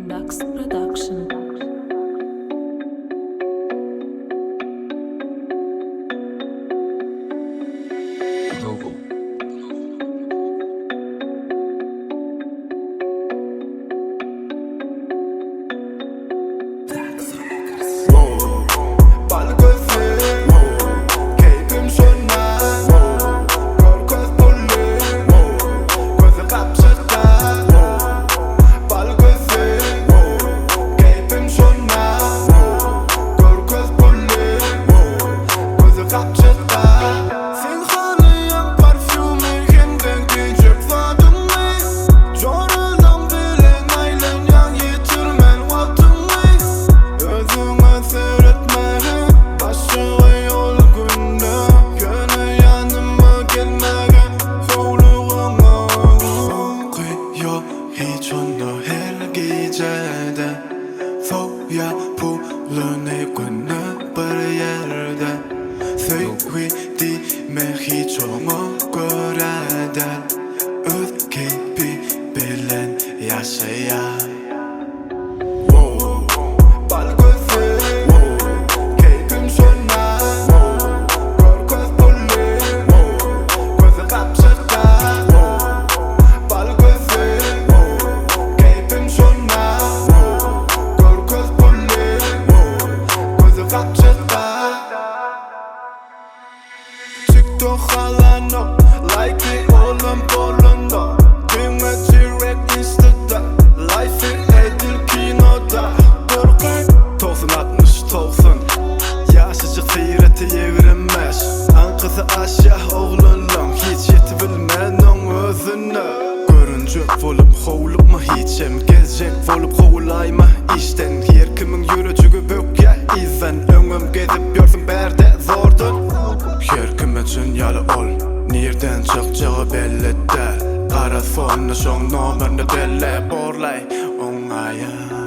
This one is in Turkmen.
Dax Production. Bal gözli, keýpim şonda, Görkez pully, gözi gapjykda. Bal gözli, keýpim şonda, Görkez pully, gözi gapjykda. Sen halaýaň parfýumy hem-de geýjek zadyňy, Joralaň bilen aýlanýaň ýitirmän wagtyňy. Özüňe seretmäge başyňa ýol günde, Ýöne ýanyma gelmäge howlugyňa. Uky ýok hiç onda her gijede, Sowýa puluny günde bir ýerde. Söýgi diýme hiç oňa görä däl, Öz keýpi bilen ýaşaýar. Bal gözli, keýpim şonda, Görkez pully, gözi gapjykda. Bal gözli, keýpim şonda, Görkez pully, gözi gapjykda. TikTok halanok, laýky olam bolanda, Diňe direkt Instada, life edil kinoda. Durky 90 60 90, Ýaşajyk syraty 25. Aňkasy aşýa oglanlaň, hiç ýetibilmän oň özüne. Görünjek bolup howlukma hiçem, Gezjek bolup kowulaýma işden. Her kimiň ýürejigi bökýä yzdan, Öňem gezip ýörsüň bärde zordan. Her kime çyn ýaly ol, nirden çykjagy belli däl. Gara sonda şoň nomerini belle, borlaý oň aýa.